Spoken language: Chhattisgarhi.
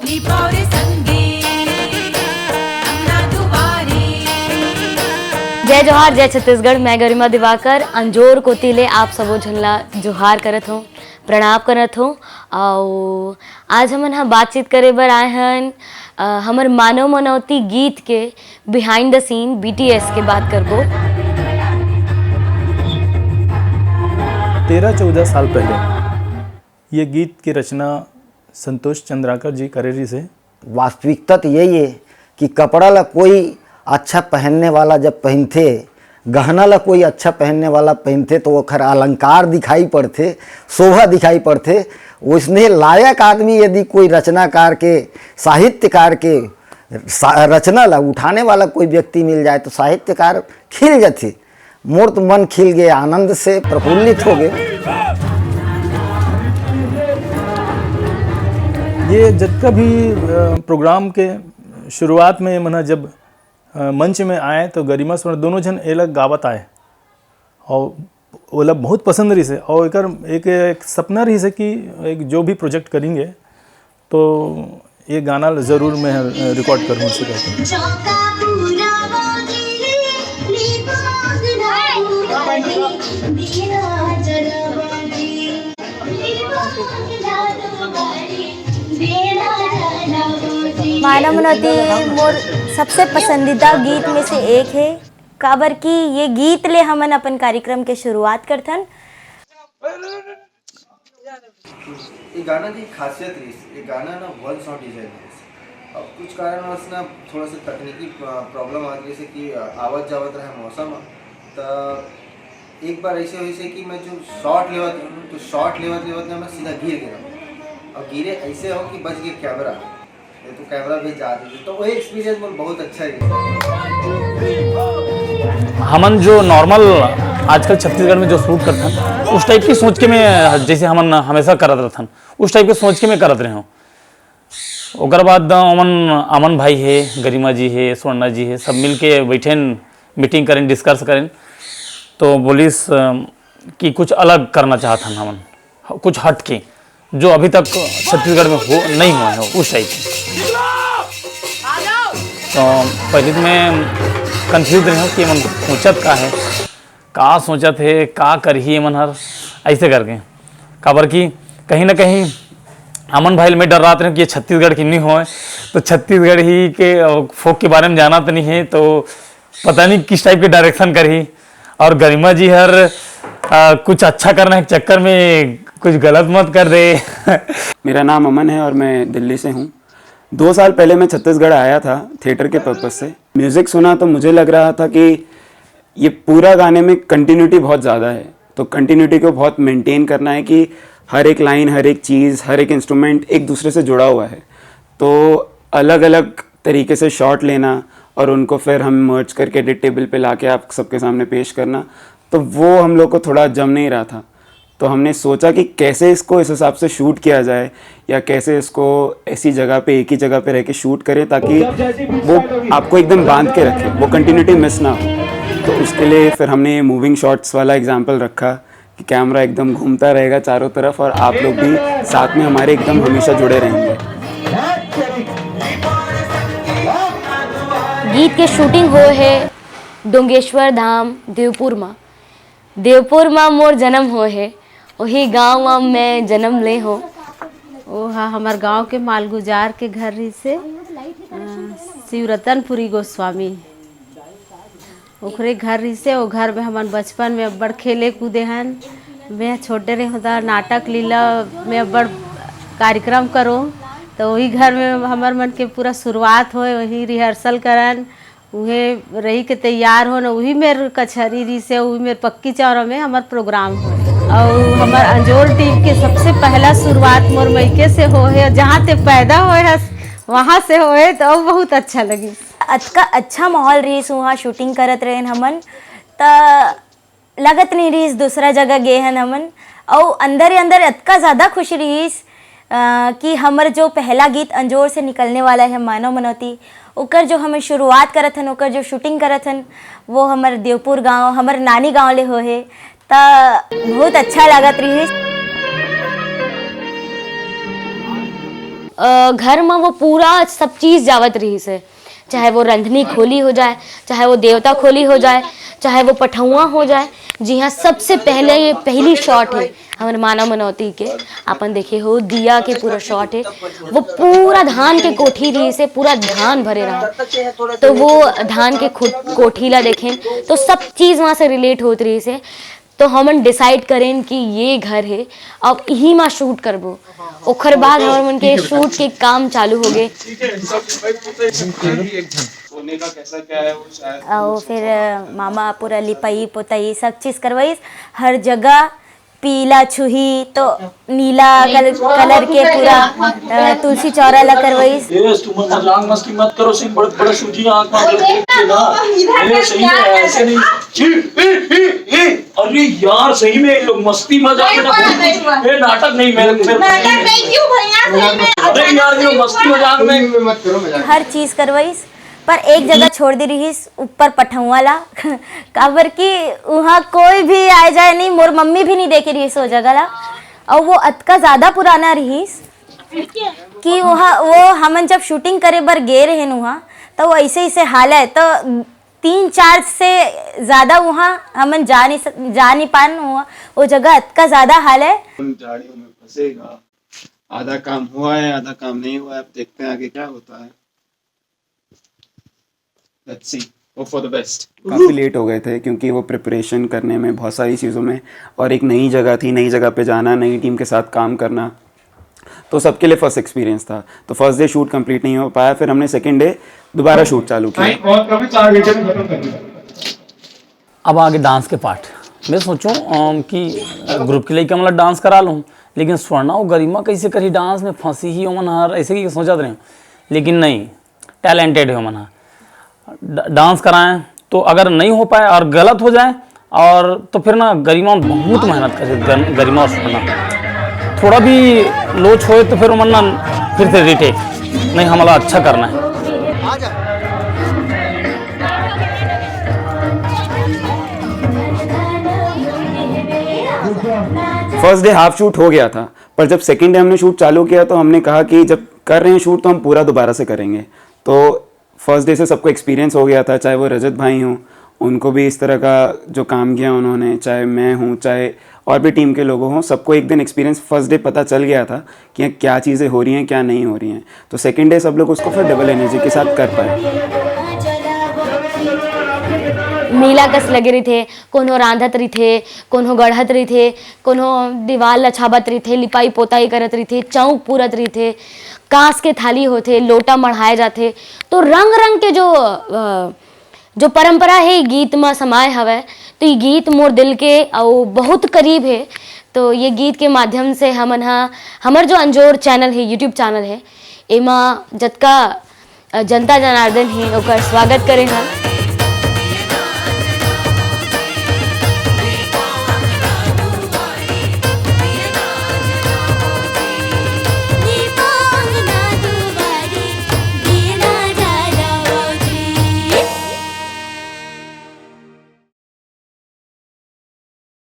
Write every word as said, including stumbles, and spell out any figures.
दीपावली संगी अंगना दुआरी। जय जोहार, जय छत्तीसगढ़। मैं गरिमा दिवाकर, अंजोर कोती ले आप सबो झन ला जोहार करत हूँ, प्रणाम करत हूँ। अउ आज हमन ह बातचीत करे बर आए हन, अ, हमर मानव मनौती गीत के behind the scene, B T S के बात करबो। तेरह चौदह साल पहले ये गीत की रचना संतोष चंद्राकर जी करे रहिस हे। वास्तविकता तो यही है कि कपड़ा ला कोई अच्छा पहनने वाला जब पहनथे, गहना ला कोई अच्छा पहनने वाला पहनथे, तो ओखर अलंकार दिखाई पड़थे, शोभा दिखाई पड़थे। वैसने लायक आदमी यदि कोई रचनाकार के, साहित्यकार के सा- रचना ला उठाने वाला कोई व्यक्ति मिल जाए, तो साहित्यकार खिल जाथे। मोर तो मन खिल गए, आनंद से प्रफुल्लित हो गए। ये जतका भी प्रोग्राम के शुरुआत में ये मन ह जब अ, मंच में आए तो गरिमा स्वर्ण दोनों झन एला गावत आए और ओला बहुत पसंद रहिस हे। और एकर एक, एक सपना रहिस हे कि एक जो भी प्रोजेक्ट करेंगे तो ये गाना ला जरूर मैं रिकॉर्ड करूँ, ऐसे कहते हैं। चौका पूरा बाजी रे, नींबू अंगना बाजी, दिया जला बाजी। नींबू अंगना बाजी, दिया जला बाजी। मानव मनौती मोर सबसे पसंदीदा गीत में से एक है, काबर कि ये गीत ले हमन अपन कार्यक्रम के शुरुआत करथन। ये गाना की खासियत रहिस, ये गाना ना वन शॉट डिजाइन रहिस। अब कुछ कारणवश ना थोड़ा सा तकनीकी प्रॉब्लम आ रही है कि आवत जावत रहा मौसम, तो एक बार ऐसे हुई से कि मैं जो शॉट लेवत रहूँ तो शॉट लेवत लेवत ना मैं सीधा गिर गया। और गिरे ऐसे हो कि बच गए कैमरा, ये तो कैमरा भी जा रही है। तो वो एक्सपीरियंस मोर बहुत अच्छा है। हमन जो नॉर्मल आजकल छत्तीसगढ़ में जो शूट करथन, उस टाइप की सोच के मैं, जैसे हमन हमेशा करत रहथन, उस टाइप के सोच के मैं करत रहे हूँ। ओकर बाद ओमन, अमन भाई हे, गरिमा जी हे, स्वर्णा जी हे, सब मिल के बैठेन, मीटिंग करेन, डिस्कस करेन, तो बोलिस अ, कि कुछ अलग करना चाहत हन हमन, कुछ हट के, जो अभी तक छत्तीसगढ़ में हो नहीं हुआ है उस टाइप। तो पहले तो मैं कंफ्यूज रहे हूँ कि एमन सोचत का है, का सोचत हे, का करही एमन हर, ऐसे करके। काबर कि कहीं ना कहीं अमन भाई ल मैं डर्रात रहे हूँ कि ये छत्तीसगढ़ की नहीं होए, तो छत्तीसगढ़ ही के अ, फोक के बारे में जाना तो नहीं है, तो पता नहीं किस टाइप के डायरेक्शन करही। और गरिमा जी हर आ, कुछ अच्छा करना के चक्कर में कुछ गलत मत कर दे। मेरा नाम अमन है और मैं दिल्ली से हूँ। दो साल पहले मैं छत्तीसगढ़ आया था थिएटर के पर्पस से। म्यूज़िक सुना तो मुझे लग रहा था कि ये पूरा गाने में कंटिन्यूटी बहुत ज़्यादा है, तो कंटिन्यूटी को बहुत मेंटेन करना है कि हर एक लाइन, हर एक चीज़, हर एक इंस्ट्रूमेंट एक दूसरे से जुड़ा हुआ है। तो अलग अलग तरीके से शॉट लेना और उनको फिर हम मर्ज करके एडिट टेबल पे लाके आप सबके सामने पेश करना, तो वो हम लोग को थोड़ा जम नहीं रहा था। तो हमने सोचा कि कैसे इसको इस हिसाब से शूट किया जाए या कैसे इसको ऐसी जगह पे, एक ही जगह पे रह के शूट करें ताकि वो आपको एकदम बांध के रखे, वो कंटिन्यूटी मिस ना हो। तो उसके लिए फिर हमने ये मूविंग शॉट्स वाला एग्जांपल रखा कि कैमरा एकदम घूमता रहेगा चारों तरफ और आप लोग भी साथ में हमारे एकदम हमेशा जुड़े रहेंगे। गीत के शूटिंग होए हे डोंगेश्वर धाम देवपुर म। देवपुर म मोर जन्म होए हे, ओही गांव म मैं जन्म ले हों। वो हा हमर गांव के मालगुजार के घर रहिसे, अ, शिवरतनपुरी गोस्वामी। ओकरे घर रहिसे, वो घर में हमन बचपन में अब्बड़ खेले कूदे हन। मैं छोटे रहे हों त नाटक लीला में अब्बड़ कार्यक्रम करों, तो वही घर में हमर मन के पूरा शुरुआत होए, वही रिहर्सल करन, उहे रही के तैयार होन, उही मेर कचहरी रहिसे, उही मेर पक्की चौरा में हमर प्रोग्राम होए। और हमर अंजोर टीम के सबसे पहला शुरुआत मोर मइके से होए हे, जहाँ ते पैदा होए हस, वहाँ से होए हे, तो अउ बहुत अच्छा लगिस। अतका अच्छा माहौल रहिस, उहाँ शूटिंग करत रहेन हमन, त लगत नहीं रहिस दूसरा जगह गे हन हमन। अउ अंदर ही अंदर अतका ज़्यादा खुशी रहिस, अ, कि हमर जो पहला गीत अंजोर से निकलने वाला है, मानव मनौती, ओकर जो हमन शुरुआत करत हन, ओकर जो शूटिंग करत हन, वो हमर देवपुर गांव, हमर नानी गांव ले होए हे, त बहुत अच्छा लागत रहिस। अ, घर म वो पूरा सब चीज जावत रहिस हे, चाहे वो रंधनी खोली हो जाए, चाहे वो देवता खोली हो जाए, चाहे वो पठौआ हो जाए। जी हाँ, सबसे पहले ये पहली शॉट है हमर मानव मनौती के। अपन देखे हो, दिया के पूरा शॉट है, वो पूरा धान के कोठी रहिस हे, पूरा धान भरे रहा, तो वो धान के खो-, कोठी ला देखेन, तो सब चीज वहाँ से रिलेट होत रहिस हे। तो हमन डिसाइड करेन कि ये घर है, अब इही मा शूट करबो। ओखर बाद हमर मन के शूट के काम चालू हो गए। सोने का कैसा क्या है वो शायद और फिर मामा पूरा लिपाई पोताई सब चीज करवाइस। हर जगह पीला छुही तो नीला कल, कलर के पूरा अ, तुलसी चौरा ला करवाइस। ए, तुम मजाक मस्ती मत करो, सिंह बड़े बड़े सूजी आंख में देख के ना। ए, सही में ऐसे नहीं। छी, ए, ए, ए, अरे यार, सही में ये लोग मस्ती मजाक में ना। ए, नाटक नहीं, मेरे मेरे नाटक नहीं क्यों भैया, सही में अरे यार, ये लोग मस्ती मजाक में में मत करो मजाक। हर चीज करवाइस, पर एक जगह छोड़ दे रहिस, ऊपर पठौआ ला। काबर कि वहाँ कोई भी आए जाए नहीं, मोर मम्मी भी नहीं देखे रहिस वो जगह ला। और वो अतका ज्यादा पुराना रहिस कि वहाँ वो हमन जब शूटिंग करे बर गे रहेन वहाँ, तो वो ऐसे ऐसे हाल है, तो तीन चार से ज्यादा वहाँ हमन जा नहीं सक- जा नहीं पान। वहाँ वो जगह अतका ज्यादा हाल है। उन झाड़ियों में फंसेगा। आधा काम हुआ है, आधा काम नहीं हुआ है। अब देखते हैं आगे क्या होता है। Let's see, hope for the best. काफ़ी लेट हो गए थे क्योंकि वो प्रिपरेशन करने में, बहुत सारी चीज़ों में, और एक नई जगह थी, नई जगह पे जाना, नई टीम के साथ काम करना, तो सबके लिए फर्स्ट एक्सपीरियंस था। तो फर्स्ट डे शूट कंप्लीट नहीं हो पाया, फिर हमने सेकेंड डे दोबारा शूट चालू किया। और कभी चार घंटे में खत्म कर दिया। अब आगे डांस के पार्ट। मैं सोचो अम, कि ग्रुप के लइका मन ला डांस करा लूँ, लेकिन स्वर्णा और गरिमा कैसे करी डांस में, फंसी ही ओमन हर, ऐसे ही सोचत रहे। लेकिन नहीं, टैलेंटेड है ओमन हर। ड- डांस कराएं तो अगर नहीं हो पाए और गलत हो जाए और तो फिर ना गरिमा बहुत मेहनत करे, गर- गरिमा और स्वर्णा थोड़ा भी लोच होए तो फिर ओमन ना फिर से रिटेक, नहीं, हमला अच्छा करना है। फर्स्ट डे हाफ शूट हो गया था, पर जब सेकेंड डे हमने शूट चालू किया तो हमने कहा कि जब कर रहे हैं शूट तो हम पूरा दोबारा से करेंगे। तो फर्स्ट डे से सबको एक्सपीरियंस हो गया था, चाहे वो रजत भाई हों, उनको भी इस तरह का जो काम किया उन्होंने, चाहे मैं हूँ, चाहे और भी टीम के लोगों हों, सबको एक दिन एक्सपीरियंस फर्स्ट डे पता चल गया था कि यहाँ क्या चीज़ें हो रही हैं, क्या नहीं हो रही हैं। तो सेकेंड डे सब लोग उसको फिर डबल एनर्जी के साथ कर पाए। मेला कस लगे रहिथे, कोनो रांधत रहिथे, कोनो गढ़त रहिथे, कोनो दीवार ल छाबत रहिथे, लिपाई पोताई करत रहिथे, चौक पूरत रहिथे, कांस के थाली होथे, लोटा मढ़ाए जाथे। तो रंग रंग के जो अ, जो परंपरा हे गीत म समाए हवय, तो ये गीत मोर दिल के अउ बहुत करीब हे। तो ये गीत के माध्यम से हमन ह, हमर जो अंजोर चैनल हे, यूट्यूब चैनल हे, एमा जतका अ, जनता जनार्दन हे, ओकर स्वागत करे हन।